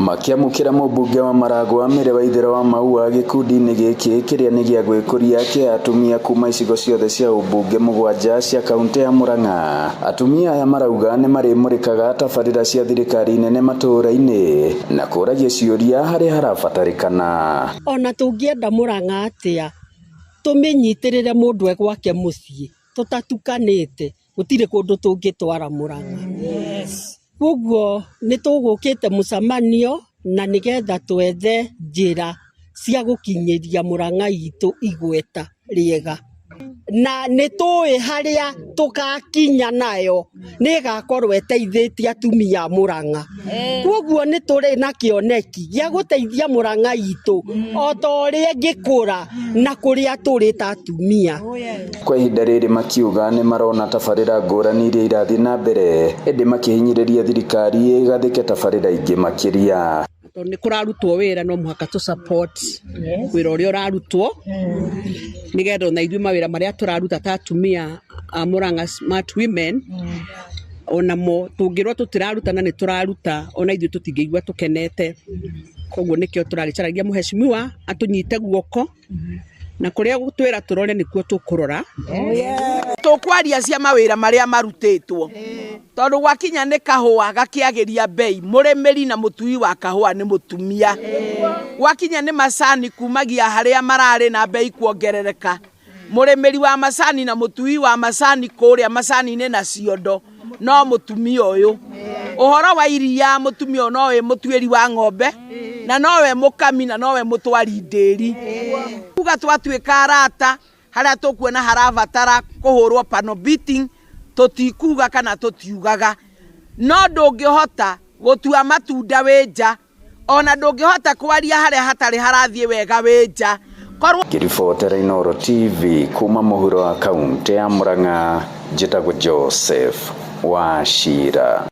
Makĩamũkĩra mũmbunge wa Maragua Mary Waithera wa Maua gĩkundi-inĩ gĩkĩ kĩrĩa nĩ gĩa gwĩkũria kĩa atumia kuma icigo ciothe cia ũmbunge mũgwanja cia kaunti ya Murang'a. Atumia aya marauga nĩ marĩmũrĩkaga tabarĩra cia thirikari nene matũũra-inĩ na kũragia ciũria harĩa harabatarĩkana. Ona tũngĩenda Murang'a atĩa, tũmĩnyitĩrĩre mũndũ e gwake mũciĩ tũtatukanĩte, gũtirĩ kũndũ tũngĩtwara Murang'a. Koguo nĩ tũgũkĩte mũcemanio na nĩgetha twethe njĩra cia gũkinyĩria Murang'a itũ igweta rĩega. Na nĩ tũĩ harĩa tũgakinya nayo nĩ ĩgakorwo ĩteithĩtie atumia a Murang'a. Koguo nĩ tũrĩ na kĩoneki gĩa gũteithia Murang'a itũ o ta ũrĩa ĩngĩkũra na kũrĩa tũrĩ ta atumia. Kwa ihinda rĩrĩ makiuga nĩ marona tabarĩra ngũrani iria irathiĩ na mbere ĩndĩ makĩhinyĩrĩria thirikari ĩgathĩke tabarĩra ingĩ makĩria. Tondũ nĩ kũrarutwo wĩra no mũhaka tũ support wĩra ũrĩa ũrarutwo, nĩgetha ona ithuĩ mawĩra marĩa tũraruta ta atumia a Murang'a Smart Women, onamo tũngĩrwo tũtiraruta na nĩ tũraruta, ona ithuĩ tũtingĩigua tũkenete. Koguo nĩkĩo tũragĩcaragia mũheshimiwa atũnyite guoko na kũrĩa gũtwĩra tũrore nĩkuo tũkũrora. Tũkwaria cia mawĩra marĩa marutĩtwo, tondũ gwakinya nĩ kahũa gakĩagĩria bei, mũrĩmĩri na mũtui wa kahũa nĩ mũtumia. Gwakinya nĩ macani kumagia harĩa mararĩ na bei kuongerereka, mũrĩmĩri wa macani na mũtui wa macani kũrĩa macani-inĩ na ciondo no mũtumia ũyũ. Ũhoro wa iria, mũtumia ũyũ nowe mũtuĩri wa ng'ombe na nowe mũkami na nowe mũtwari ndĩri. Kuga twatuĩka arata, harĩa tũkuona harabatara kũhũrwo panel beating, tũtikuga kana tũtiugaga, no ndũngĩhota gũtua matunda wĩ nja, ona ndũngĩhota kwaria harĩa hatarĩ harathiĩ wega wĩ nja. Korwo Ngĩribotera Inooro TV kuma mũhuro wa kaunti ya Murang'a, njĩtagwo Joseph Wachira.